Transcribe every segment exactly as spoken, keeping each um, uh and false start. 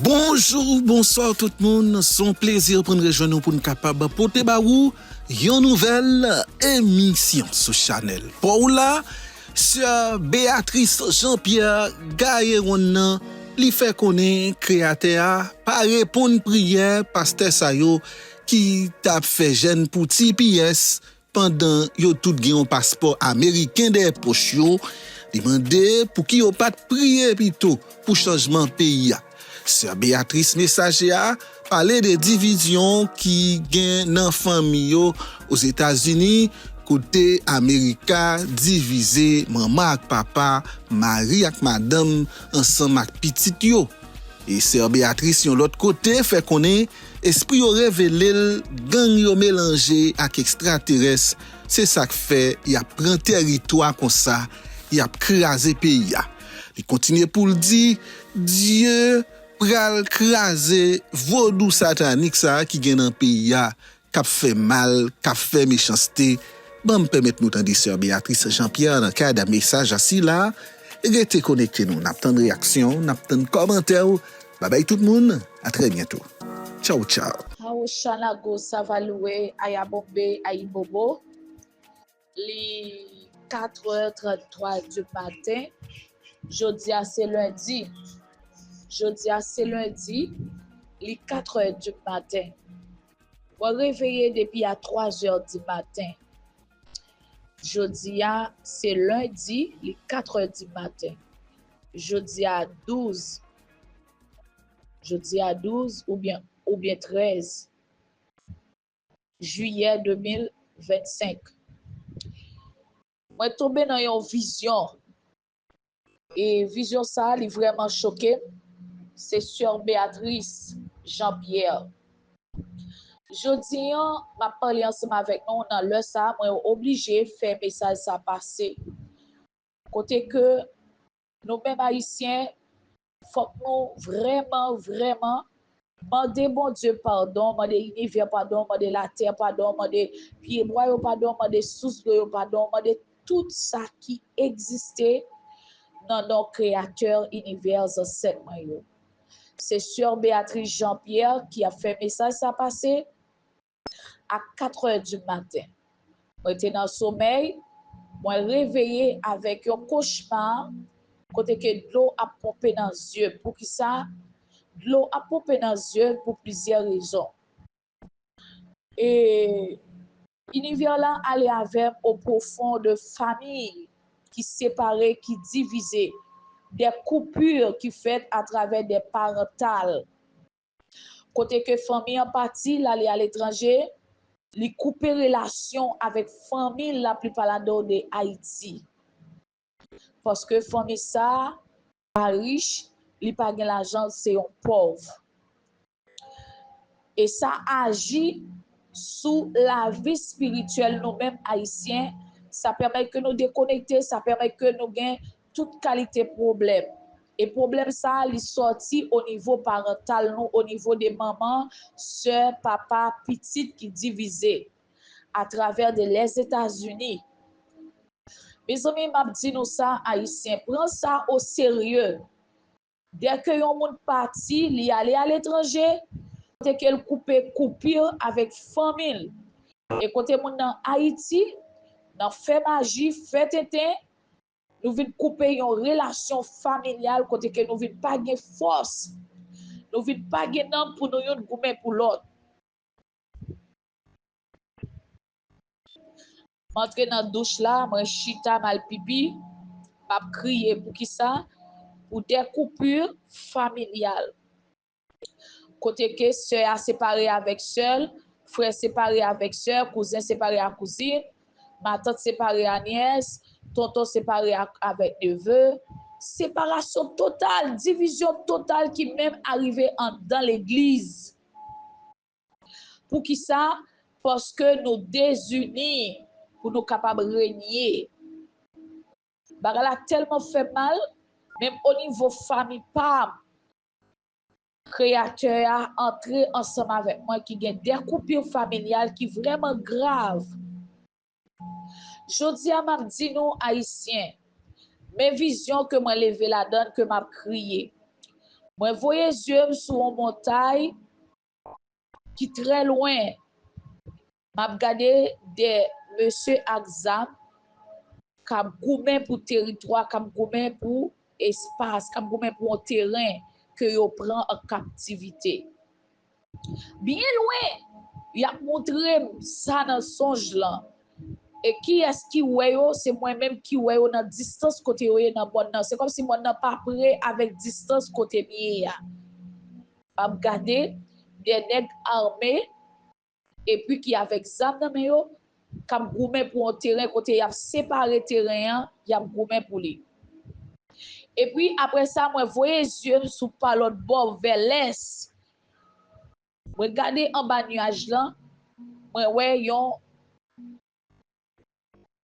Bonjou, bonswa tout moun. Se yon plezi pou n rejwenn nou pou n kapab pote ba ou yon nouvèl emisyon sou chanèl pa w la. Sè Béatrice Jean Pierre gaye wonn nan, li fè konnen Kreyatè a pa reponn priyè pastè sa yo ki t ap fè jèn pou T P S pandan yo tout gen yon paspò ameriken dèyè pòch yo, li mande pou ki yo pa t priye pito pou chanjman peyi a. Sè Béatrice Messager a pale de divizyon ki gen nan fanmi yo Ozetazini, kote Amerika divize manman ak papa, mari ak madanm, ansanm ak pitit yo. E sè Béatrice yon lòt kote fè konnen espri yo revele l, gang yo melanje ak ekstraterès, se sa k fè y ap pran tèritwa konsa, y ap kraze peyi a. Li kontinye pou l di, Dye pral kraze vodou satanik sa a ki gen nan peyi a, k ap fè mal, k ap fè mechanste. Ban m pèmèt nou tande sè Béatrice Jean Pierre nan kad mesaj a sila. Rete konekte nou, n ap tann reyaksyon w, n ap tann kòmantè w. Babay tout moun, a trè byento. Tchaw, tchaw. Awoshanago Savalouwe Ayabonbe Ayibobo. Li katrè tranntwa di maten. Jodi a se lendi. Jodi a se lendi. Li katrè di maten. Mwen reveye depi a twazè di maten. Jodi a se lendi, li katrè di maten. Jodi a douz. Jodi a douz oubyen, oubyen trèz jiyè de mil vennsenk. Mwen tonbe nan yon vizyon. E vizyon sa a, li vrèman choke m. Se sè Béatrice Jean Pierre. Jodi an, m ap pale ansanm avèk nou nan lè sa a, mwen oblije fè mesaj sa pase. Kote ke nou menm Ayisyen, fòk nou vrèman, vrèman mande Bondye padon, mande inivè padon, mande latè padon, mande pyebwa yo padon, mande sous dlo yo padon, mande tout sa ki egziste nan non Kreyatè inivè zansèt mwen yo. Se sè Béatrice Jean Pierre ki ap fè mesaj sa pase a katrè di maten. Mwen te nan somèy, mwen reveye avèk yon kochma kote ke dlo ap ponpe nan zye. Poukisa dlo ap ponpe nan zye? Pou plizyè rezon. E inivè la ale avè m o pwofon de fanmi ki separe, ki divize, de koupir ki fèt atravè de parantal. Kote ke fanmi an pati, l ale aletranje, li koupe relasyon avèk fanmi l, laplipa ladan yo de Ayiti. Paske fanmi sa a pa rich, li pa gen lajan, se yon pòv. E sa aji sou lavi espirityèl nou menm Ayisyen, sa pèmèt ke nou dekonekte, sa pèmèt ke nou gen tout kalite pwoblèm. E pwoblèm sa a, li sòti o nivo parantal nou, o nivo de manman, sè, papa, pitit ki divize atravè de Lèzetazini. Mezanmi, m ap di nou sa, Ayisyen, pran sa o serye. Dèke yon moun pati, li ale aletranje, kote ke l koupe koupir avèk fanmi l. E kote moun nan Ayiti, nan fè maji, fè tenten, nou vin koupe yon relasyon familyal kote ke nou vin pa gen fòs, nou vin pa gen nanm pou nou youn goumen pou lòt. M antre nan douch la, mwen chita, m al pipi, m ap kriye. Poukisa? Pou de koupir familyal. Kote ke sè a separe avèk sè l, frè separe avèk sè, kouzen separe ak kouzin, matant separe a nyès, tonton separe ak, avèk neve. Separasyon total, divizyon total ki menm arive anndan legliz. Poukisa? Paske nou dezini pou nou kapab renye. Bagay la tèlman fè m mal, menm o nivo fanmi pa m, Kreyatè a antre ansanm avèk mwen ki gen de koupir familyal ki vrèman grav. Jodi a, m ap di nou, Ayisyen, men vizyon ke mwen leve ladan l, ke m ap kriye. Mwen voye zye m sou yon montay ki trè lwen. M ap gade de mesye ak zam k ap goumen pou teritwa, k ap goumen pou espas, k ap goumen pou yon teren ke yo pran an kaptivite. Byen lwen, y ap montre m sa nan sonj lan. E kiyès ki wè yo? Se mwen menm ki wè yo nan distans kote yo ye nan mòn nan. Se kòmsi mòn nan pa pre avèk distans kote m ye a. M ap gade de nèg ame epi ki avèk zam nan men yo, k ap goumen pou yon teren kote y ap separe teren an, y ap goumen pou li. Epi apre sa, mwen voye zye m sou pa lòt bò vè lès. Mwen gade anba nyaj lan, mwen wè yon,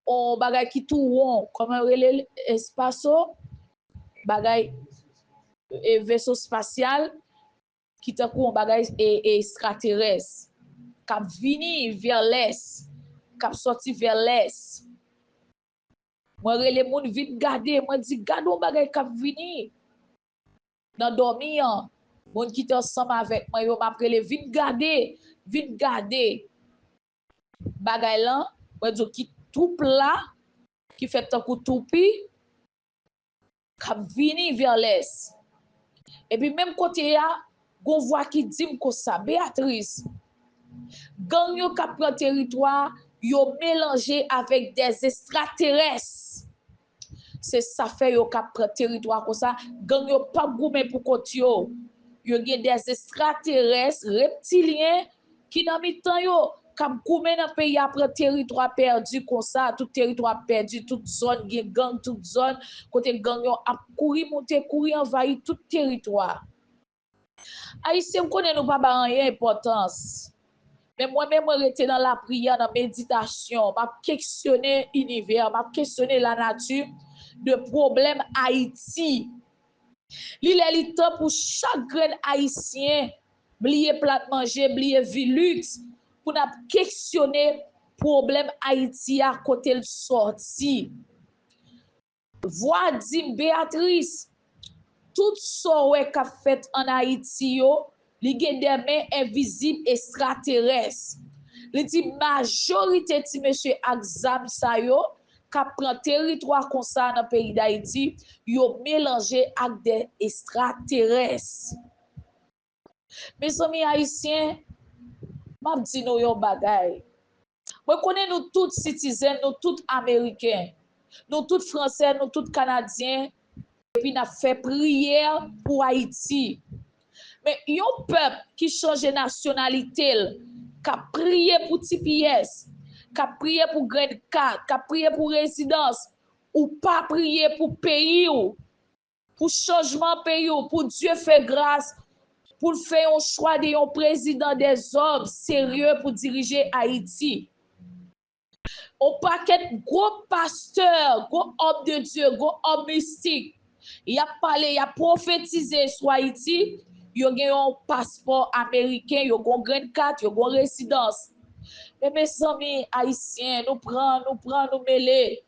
yon bagay ki tou won, kòman yo rele l? Espaso, bagay, e, veso espasyal, ki tankou yon bagay, e, e, estraterès, k ap vini vè lès, k ap sòti vè lès. Mwen rele moun vin gade, mwen di, "Gade yon bagay k ap vini." Nan dòmi an, moun ki te ansanm avèk mwen yo, m ap rele, "Vin gade, vin gade." Bagay lan, mwen di w ki tou pla, ki fèt tankou toupi, k ap vini vè lès. Epi menm kote a, gon vwa ki di m konsa, "Beatrice, gang yo k ap pran teritwa, yo melanje avèk dè estraterès." Se sa fè yo k ap pran teritwa konsa. Gang yo p ap goumen pou kont yo. Yo gen dè estraterès, reptilyen, ki nan mitan yo, k ap goumen nan peyi a, pran teritwa pèdi konsa, tout teritwa pèdi, tout zòn gen gang, tout zòn kote gang yo ap kouri moute, kouri anvayi tout teritwa. Ayisyen, m konnen nou pa bay anyen enpòtans. Men mwen menm, mwen rete nan lapriyè, nan meditasyon. M ap kesyone inivè, m ap kesyone lanati de pwoblèm Ayiti. Li lè li tan pou chak grenn Ayisyen bliye plat manje, bliye vi liks, pou n ap kesyone pwoblèm Ayiti a, kote l sòti. Vwa di m, "Beatrice, tout sa w wè k ap fèt ann Ayiti yo, li gen dè men envizib estraterès." Li di, "Majorite ti mesye ak zam sa yo k ap pran teritwa konsa nan peyi Dayiti, yo melanje ak dè estraterès." Mezanmi ayisyen, m ap di nou yon bagay. Mwen konnen nou tout sitizen, nou tout ameriken, nou tout fransè, nou tout kanadyen, epi n ap fè priyè pou Ayiti. Men yon pèp ki chanje nasyonalite l, k ap priye pou T P S, k ap priye pou green card, k ap priye pou rezidans, ou pa priye pou peyi w, pou chanjman peyi w, pou Dye fè gras, pou l fè yon chwa de yon prezidan dèzòm serye pou dirije Ayiti. On pakèt gwo pastè, gwo òm de Dye, gwo òm mistik, y ap pale, y ap pwofetize sou Ayiti, yo gen yon paspò ameriken, yo gen yon grenn kat, yo gen yon rezidans. Men mezanmi ayisyen, nou pran, nou pran, nou mele.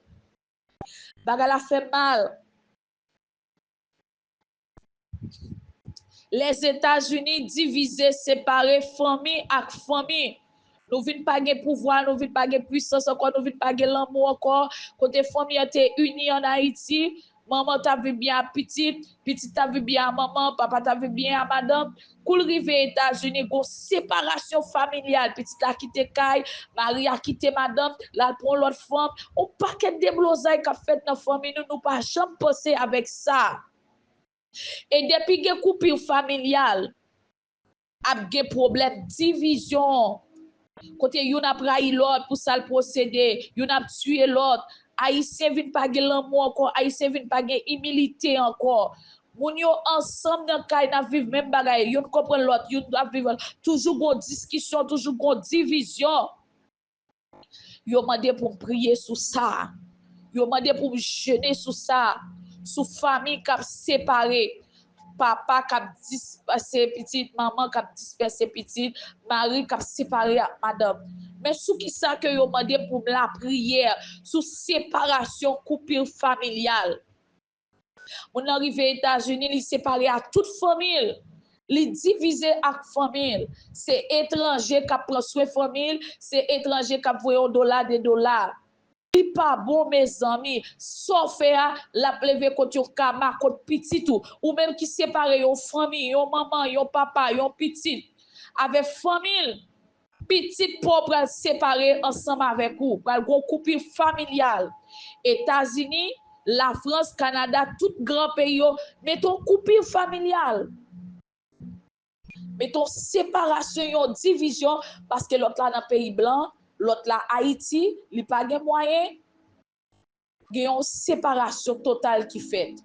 Bagay la fè mal. Lèzetazini divize, separe fanmi ak fanmi. Nou vin pa gen pouvwa, nou vin pa gen pwisans ankò, nou vin pa gen lanmou ankò. Kote fanmi an te ini ann Ayiti, manman t ap viv byen ak pitit, pitit t ap viv byen ak manman, papa t ap viv byen ak madanm. Kou l rive Etazini, gon separasyon familyal, pitit la kite kay, mari a kite madanm, l al pran yon lòt fanm. On pakèt deblozay k ap fèt nan fanmi nou, nou pa janm panse avèk sa. E depi gen koupi familyal, ap gen pwoblèm divizyon, kote youn ap rayi lòt pou sa l posede, youn ap tiye lòt. Ayisyen vin pa gen lanmou ankò, ayisyen vin pa gen imilite ankò. Moun yo ansanm nan kay, n ap viv menm bagay, youn konprann lòt, youn ap viv, toujou gon diskisyon, toujou gon divizyon. Yo mande pou m priye sou sa. Yo mande pou m jene sou sa. Sou fanmi k ap separe. Papa k ap dispèse pitit, manman k ap dispèse pitit, mari k ap separe ak madanm. Men sou kisa ke yo mande pou m lapriyè? Sou separasyon, koupi familyal. Moun nan rive Etazini, li separe ak tout fanmi l. Li divize ak fanmi l. Se etranje k ap pran swen fanmi l, se etranje k ap voye yon dola, de dola. Li pa bon, mezanmi. Sa w fè a, l ap leve kont yon kama, kont pitit ou. Ou menm ki separe yon fanmi, yon manman, yon papa, yon pitit, avèk fanmi l, pitit pa w pral separe ansanm avèk ou. Pral gen yon koupi familyal. Etazini, Lafrans, Kanada, tout gran peyi yo, mete yon koupi familyal. Mete yon separasyon, yon divizyon, paske lòt la nan peyi blan, lòt la Ayiti, li pa gen mwayen. Gen yon separasyon total ki fèt.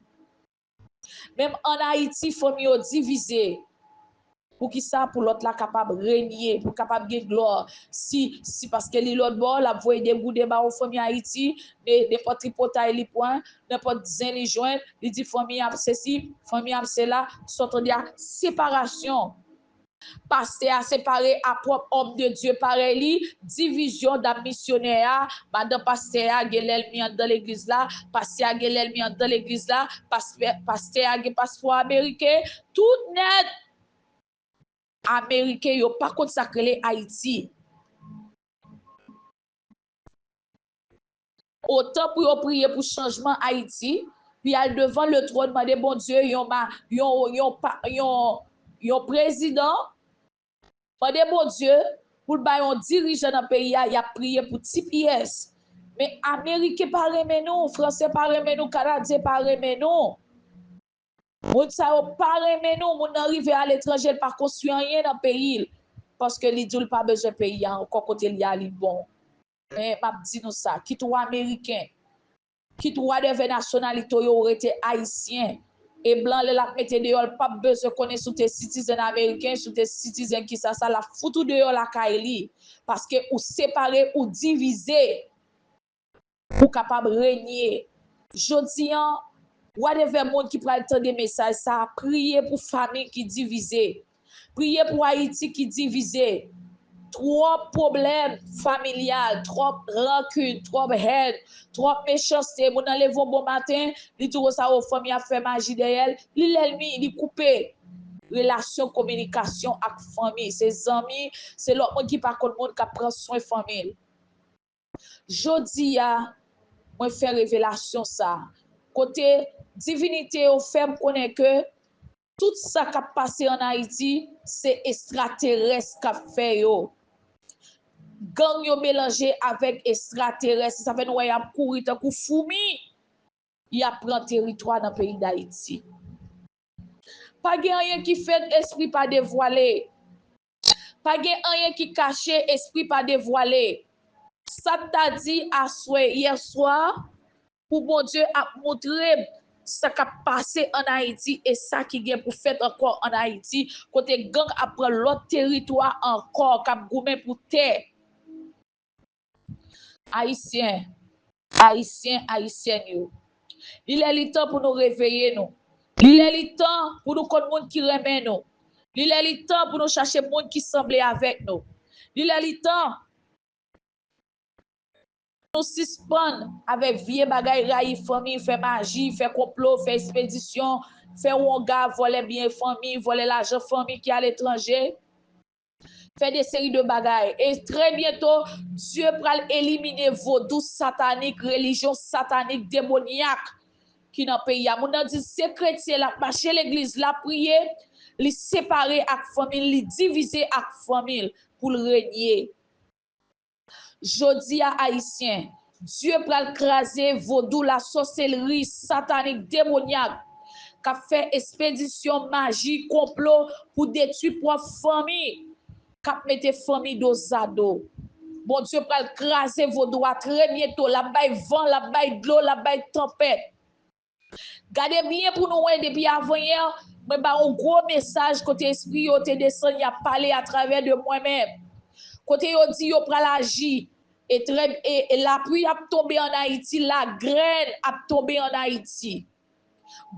Menm ann Ayiti, fanmi yo divize. Poukisa? Pou lòt la kapab renye, pou kapab gen glwa. Si, si paske li lòt bò, l ap voye degouden ba yon fanmi Ayiti, ne, nenpòt tripotay li pran, nenpòt zen li jwenn, li di fanmi ap sesi, fanmi ap sela, sa w tande a, separasyon. Pastè a separe a pwòp òm de Dye parèy li, divizyon dam misyonè a, madanm pastè a gen lènmi anndan legliz la, pastè a gen lènmi anndan legliz la, pastè, pastè a gen paspò ameriken, tout nèt. Ameriken yo pa konn sa k rele Ayiti. Otan pou yo priye pou chanjman Ayiti, pou y al devan letwòn, mande Bondye yon, ma- yon, yon, pa- yon, yon prezidan, mande Bondye pou l bay yon dirijan nan peyi a, y ap priye pou T P S. Men Ameriken pa renmen nou, Franse pa renmen nou, Kanadyen pa renmen nou. Moun sa yo pa renmen nou, moun nan rive aletranje, l pa konstwi anyen nan peyi l, paske li di w l pa bezwen peyi a ankò, kote l ye a li bon. Men m ap di nou sa, kit ou Ameriken, kit ou whatever nasyonalite w yo, ou rete Ayisyen. E blan, lè l ap mete deyò, l p ap bezwen konnen si w te citizen ameriken, si w te citizen kisa sa, l ap fout ou deyò lakay li. Paske ou separe, ou divize. Pou kapab renye. Jodi an, whatever moun ki pral tande mesaj sa a, priye pou fanmi ki divize. Priye pou Ayiti ki divize. Twòp pwoblèm familyal, twòp rankin, twòp hèn, twòp mechanste. Moun nan leve yon bon maten, li di konsa, o, fanmi ap fè maji dèyè l, li lènmi, li koupe relasyon kominikasyon ak fanmi. Se zanmi, se lòt moun ki pa konn moun k ap pran swen fanmi l. Jodi a, mwen fè revelasyon sa a, kote divinite yo fè m konnen ke tout sa k ap pase ann Ayiti, se estraterès k ap fè yo. Gang yo melanje avèk estraterès, se sa fè nou wè y ap kouri tankou foumi. Y ap pran teritwa nan peyi Dayiti. Pa gen anyen ki fèt, espri pa devwale. Pa gen anyen ki kache, espri pa devwale. Sa t ta di aswè, yèswa, pou Bondye ap montre m sa k ap pase ann Ayiti e sa ki gen pou fèt ankò ann Ayiti, kote gang ap pran lòt teritwa ankò, k ap goumen pou tè. Ayisyen, Ayisyen, Ayisyèn yo. Li lè li tan pou nou reveye nou. Li lè li tan pou nou konn moun ki renmen nou. Li lè li tan pou nou chache moun ki sanble avèk nou. Li lè li tan pou nou sispann avèk vye bagay rayi fanmi, fè maji, fè konplo, fè espedisyon, fè wonga, vòlè byen fanmi, vòlè lajan fanmi ki aletranje. Fè de seri de bagay. E trè byento, Dye pral elimine vodou satanik, relijyon satanik, demonyak ki nan peyi a. Moun nan di se kretyen, l ap mache legliz, l ap priye, li separe ak fanmi l, li divize ak fanmi l pou l renye. Jodi a, Ayisyen, Dye pral kraze vodou, lasòsèlri, satanik, demonyak, k ap fè espedisyon, maji, konplo pou detwi pwòp fanmi, k ap mete fanmi dozado. Bondye pral kraze vodou a trè byento. L ap bay van, l ap bay dlo, l ap bay tanpèt. Gade byen pou nou wè, depi avanyè, mwen ba yon gwo mesaj kote espri yo te desann, y ap pale atravè de mwen menm. Kote yo di yo pral aji, e trè, e, e lapli ap tonbe ann Ayiti, lagrenn ap tonbe ann Ayiti.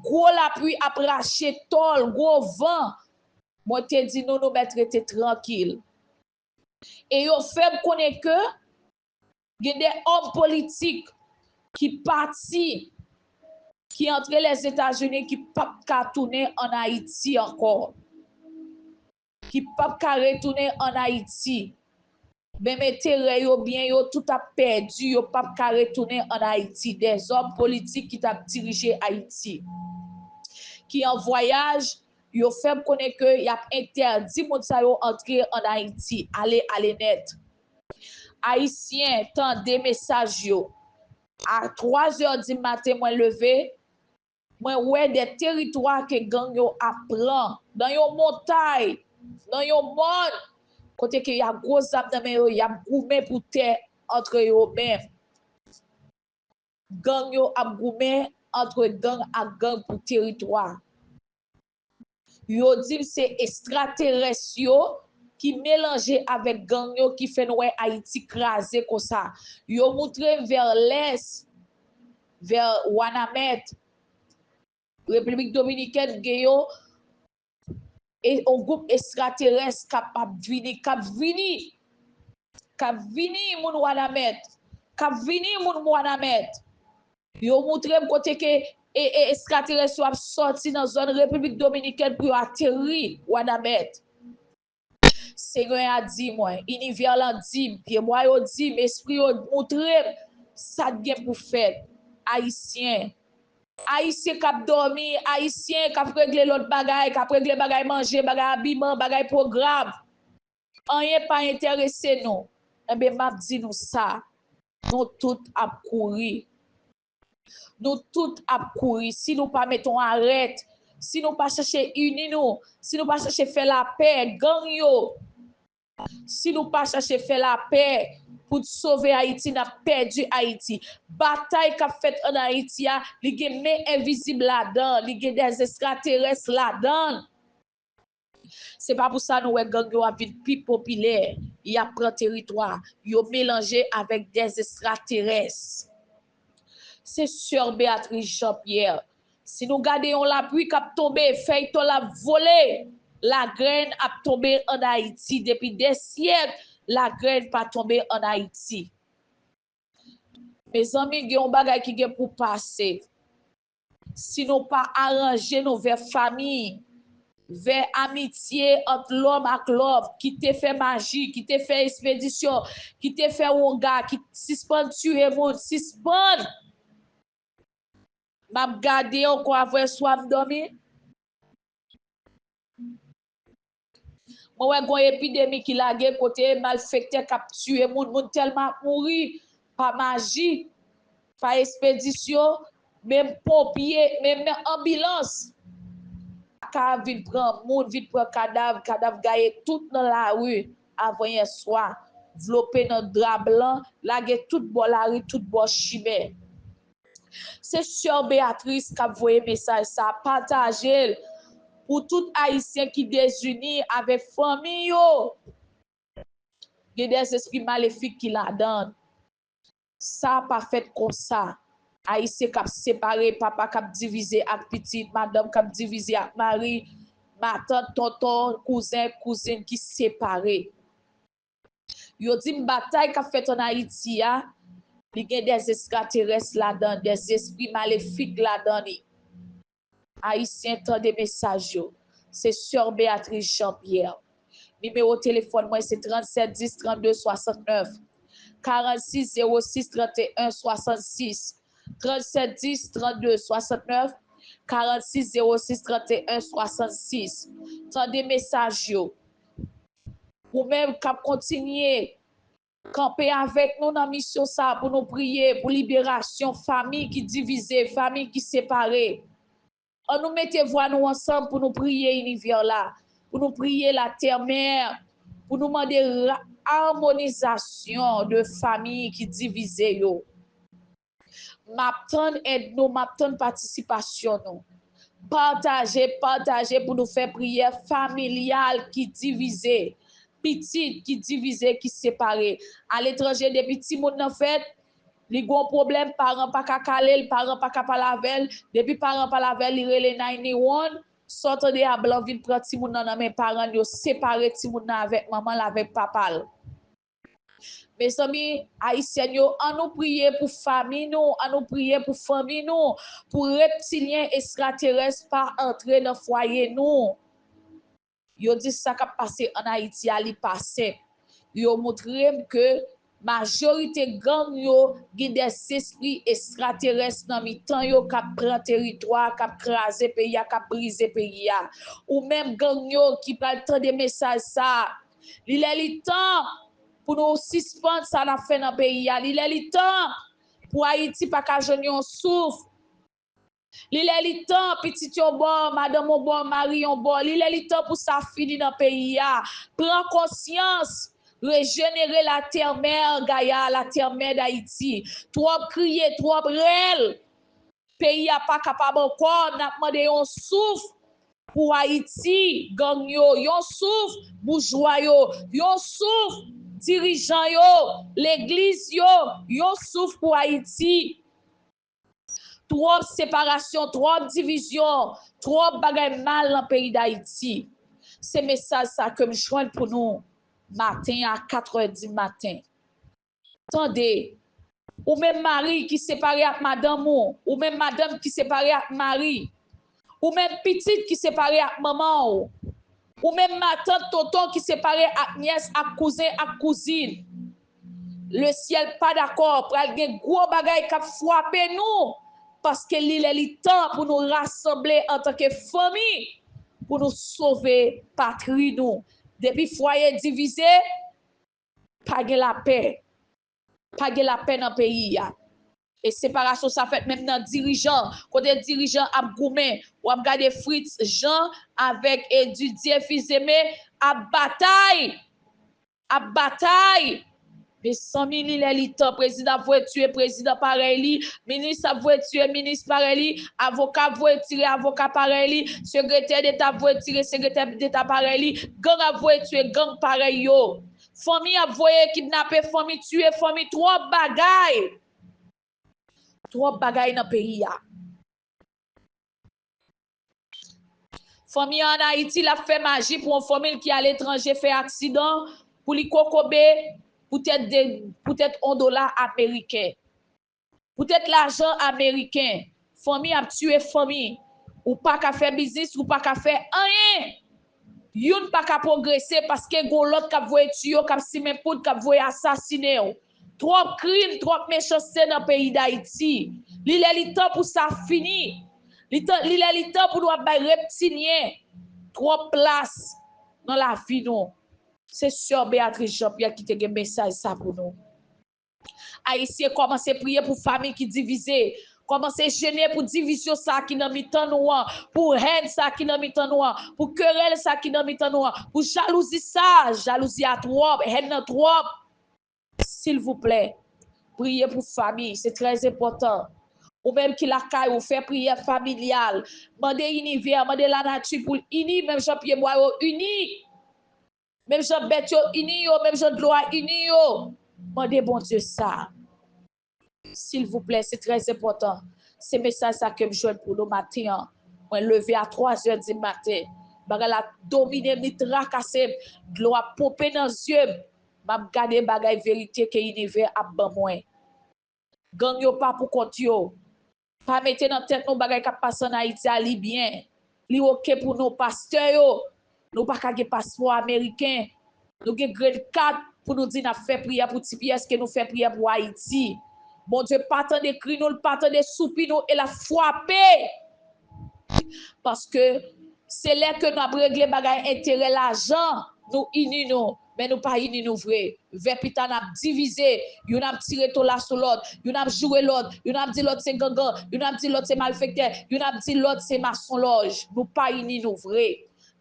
Gwo lapli ap rache tòl, gwo van. Mwen te di nou, nou mèt rete trankil. E yo fè m konnen ke gen de òm politik ki pati ki antre Lèzetazini, ki p ap ka tounen ann Ayiti ankò, ki p ap ka retounen ann Ayiti. Menm enterè yo, byen yo, tout ap pèdi, yo p ap ka retounen ann Ayiti. Dèzòm politik ki t ap dirije Ayiti, ki an vwayaj, yo fè m konnen ke y ap entèdi moun sa yo antre ann Ayiti, ale, ale nèt. Ayisyen, tande mesaj yo. A twa zè di maten, mwen leve, mwen wè de teritwa ke gang yo ap pran, nan yon montay, nan yon mòn, kote ke y a gwo zam nan men yo, y ap goumen pou tè antre yo menm. Gang yo ap goumen antre gang ak gang pou teritwa. Yo di m se estraterès yo ki melanje avèk gang yo ki fè n wè Ayiti kraze konsa. Yo moutre m vè lès, vè Wanament, Repiblik Dominikèn, gen yo, e yon gwoup estraterès k ap, ap vini, k ap vini, k ap vini, moun Wanament, k ap vini, moun Wanament. Yo moutre m kote ke e, e, estraterès yo ap sòti nan zòn Repiblik Dominikèn pou yo ateri Wanament. Senyè a di mwen, inivè lan di m, pyebwa yo di m, espri yo moutre m sa k gen pou fèt. Ayisyen, Ayisyen k ap dòmi, Ayisyen k ap regle lòt bagay, k ap regle bagay manje, bagay abiman, bagay pwogram. Anyen pa enterese nou. Enben, m ap di nou sa, nou tout ap kouri. Nou tout ap kouri. Si nou pa mete yon arèt, si nou pa chache ini nou, si nou pa chache fè lapè, gang yo, si nou pa chache fè lapè pou n sove Ayiti, n ap pèdi Ayiti. Batay k ap fèt ann Ayiti a, li gen men envizib ladan, li gen dèzestraterès ladan. Se pa pou sa nou wè gang yo ap vin pi popilè, y ap pran teritwa, yo melanje avèk dèzestraterès. Se sè Beatrice Jean Pierre. Si nou gade yon lapli k ap tonbe, fèy tòl ap vole, lagrèn ap tonbe ann Ayiti. Depi dè syèk, lagrèn pa tonbe ann Ayiti. Mezanmi, gen yon bagay ki gen pou pase. Si nou pa aranje nou vè fami, vè amitye ant lòm ak lòm, kite fè maji, kite fè espedisyon, kite fè wonga, ki sispann tiye moun, sispann. M ap gade ankò avè swa m dòmi. Mwen wè gon epidemi ki lage kote malfektè k ap tiye moun, moun tèlman ap mouri pa maji, pa espedisyon, menm ponpye, menm nan anbilans. Ka vin pran moun, vin pran kadav, kadav gaye tout nan lari avanyè swa, vlope nan dra blan, lage tout bò lari, tout bò chimen. Se sè Beatrice k ap voye mesaj sa, pataje l pou tout Ayisyen ki dezini avèk fanmi yo. Gen dèzespri malefik ki ladan l. Sa pa fèt konsa. Ayisyen k ap separe, papa k ap divize ak pitit, madanm k ap divize ak mari, matant, tonton, kouzen, kouzin ki separe. Yo di m batay k ap fèt ann Ayiti a, li gen dèzestraterès ladan, dèzespri malefik ladan li. Ayisyen, tande mesaj yo. Se sè Beatrice Jean Pierre. Nimewo telefòn mwen se trannsèt dis trannde swasantnèf, karannsis zewo sis tranteyen swasannsis. Trannsèt dis trannde swasantnèf, karannsis zewo sis tranteyen swasannsis. Tande mesaj yo. Ou menm k ap kontinye kanpe avèk nou nan misyon sa a pou nou priye pou liberasyon fanmi ki divize, fanmi ki separe. Ann nou mete vwa nou ansanm pou nou priye inivè la, pou nou priye latè mè, pou nou mande ra-, amonizasyon de fanmi ki divize yo. M ap tann èd nou, m ap tann patisipasyon nou. Pataje, pataje pou nou fè priyè familyal ki divize, pitit ki divize, ki separe. Aletranje, depi timoun nan fèt, li gon pwoblèm, paran pa ka kale l, paran pa ka pale avè l. Depi paran pale avè l, li rele nine one one. Sa w tande a, blan vin pran timoun nan nan men paran l, yo separe timoun nan avèk manman l, avèk papa l. Mezanmi, Ayisyèn yo, ann nou priye pou fanmi nou, ann nou priye pou fanmi nou, pou reptilyen, estraterès pa antre nan fwaye nou. Yo di sa k ap pase ann Ayiti a, li pa senp. Yo montre m ke majorite gang yo gen dèzespri estraterès nan mitan yo k ap pran teritwa, k ap kraze peyi a, k ap brize peyi a. Ou menm gang yo ki pral tande mesaj sa a, li lè li tan pou nou sispann sa n ap fè nan peyi a. Li lè li tan pou Ayiti pa ka jwenn yon souf. Li lè li tan, pitit yon bò, madanm yon bò, mari yon bò. Li lè li tan pou sa fini nan peyi a. Pran konsyans, rejenere latè mè Gaya, latè mè Dayiti. Twòp kriye, twòp rèl. Peyi a pa kapab ankò, n ap mande yon souf pou Ayiti, gang yo, yon souf, boujwa yo, yon souf, dirijan yo, legliz yo, yon souf pou Ayiti. Twòp separasyon, twòp divizyon, twòp bagay mal nan peyi Dayiti. Se mesaj sa ke m jwenn pou nou maten a, katrè di maten. Tande, ou menm mari ki separe ak madanm ou, ou menm madanm ki separe ak mari, ou menm pitit ki separe ak manman w, ou menm matant, tonton ki separe ak nyès, ak kouzen, ak kouzin. Lesyèl pa dakò, pral gen gwo bagay k ap frape nou, paske li lè li tan pou nou rasanble antanke fanmi, pou nou sove patri nou. Depi fwaye divize, pa gen lapè. Pa gen lapè nan peyi a. E separasyon sa fèt menm nan dirijan, kote dirijan ap goumen. W ap gade Fritz Jean avèk, e, Didier Fils-Aimé ap batay. Ap batay. Mezanmi, li lè li tan, prezidan ap voye tiye prezidan parèy li, minis ap voye tiye minis parèy li, avoka ap voye tire avoka parèy li, sekretè deta ap voye tire sekretè deta parèy li, gang ap voye tiye gang parèy yo. Fanmi ap voye kidnape fanmi, tiye fanmi, twòp bagay. Twòp bagay nan peyi a. Fanmi an ann Ayiti, l ap fè maji pou yon fanmi l ki aletranje fè aksidan, pou li kokobe poutèt de, poutèt yon dola ameriken. Poutèt lajan ameriken, fanmi ap tiye fanmi. Ou pa ka fè biznis, ou pa ka fè anyen. Youn pa ka pwogrese paske gon lòt k ap voye tiyo, k ap simen poud, k ap voye asasinen w. Twòp krim, twòp mechanste nan peyi Dayiti. Li lè li tan pou sa fini. Li tan, li lè li tan pou nou ap bay reptilyen twòp plas nan lavi nou. Se sè Beatrice Jean Pierre ki te gen mesaj sa pou nou. Ayisyen, kòmanse priye pou fanmi ki divize. Kòmanse jene pou divizyon sa ki nan mitan nou an, pou hèn sa ki nan mitan nou an, pou kerèl sa ki nan mitan nou an, pou jalouzi sa, jalouzi a twòp, hèn nan twòp. Silvouplè, priye pou fanmi, se trè enpòtan. Ou menm ki lakay ou, fè priyè familyal. Mande inivè, mande lanati pou l ini, menm jan pyebwa yo ini. Menm jan bèt yo ini yo, menm jan dlo a ini yo. Mande Bondye sa. Silvouplè, se trè enpòtan. Se mesaj sa ke m jwenn pou nou maten an. Mwen leve a twa zè di maten. Bagay la domine m, li trakase m. Dlo ap ponpe nan zye m. M ap gade bagay verite ke inivè ap ban mwen. Gang yo pa pou kont yo. Pa mete nan tèt nou bagay k ap pase ann Ayiti a, li byen. Li oke pou nou, pastè yo. Nou pa ka gen paspò ameriken. Nou gen green card pou nou di n ap fè priyè pou T P S, ke nou fè priyè pou Ayiti. Bondye pa tande kri nou, l pa tande soupi nou, e l ap frape. Paske se lè ke nou ap regle bagay enterè lajan, nou ini nou, men nou pa ini nou vre. Vè pita n ap divize, youn ap tire tola sou lòt, youn ap joure lòt, youn ap di lòt se gangan, youn ap di lòt se malfektè, youn ap di lòt se masonlòj. Nou pa ini nou vre.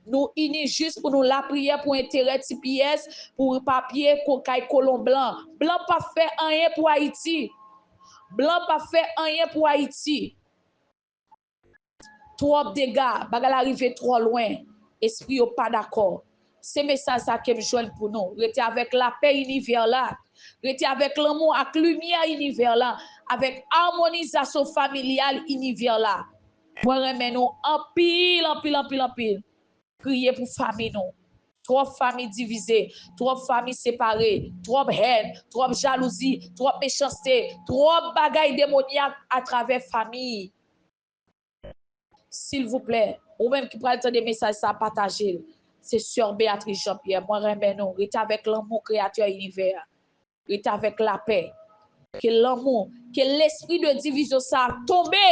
Nou ini jis pou nou lapriyè pou enterè T P S, pou papye ko-, kay kolon blan. Blan p ap fè anyen pou Ayiti. Blan p ap fè anyen pou Ayiti. Twòp dega, bagay la rive twò lwen. Espri yo pa dakò. Se mesaj sa ke m jwenn pou nou. Rete avèk lapè inivè la. Rete avèk lanmou ak limyè inivè la. Avèk amonizasyon familyal inivè la. Mwen renmen nou anpil, anpil, anpil, anpil. Priye pou fanmi nou. Twòp fanmi divize, twòp fanmi separe, twòp hèn, twòp jalouzi, twòp mechanste, twòp bagay demonyak atravè fanmi. Silvouplè, ou menm ki pral tande mesaj sa, pataje l. Se sè Beatrice Jean Pierre, mwen renmen nou. Rete avèk lanmou Kreyatè inivè a. Rete avèk lapè. Ke lanmou, ke lespri de divizyon sa tonbe.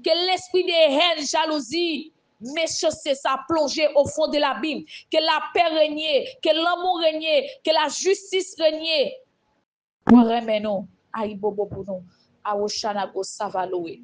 Ke lespri de hèn, jalouzi, mechanste sa plonje au fond de l'abîme. Ke lapè renye, ke lanmou renye, ke lajistis renye. Mwen renmen nou. Ayibobo pou nou. Awochanago Savalowe.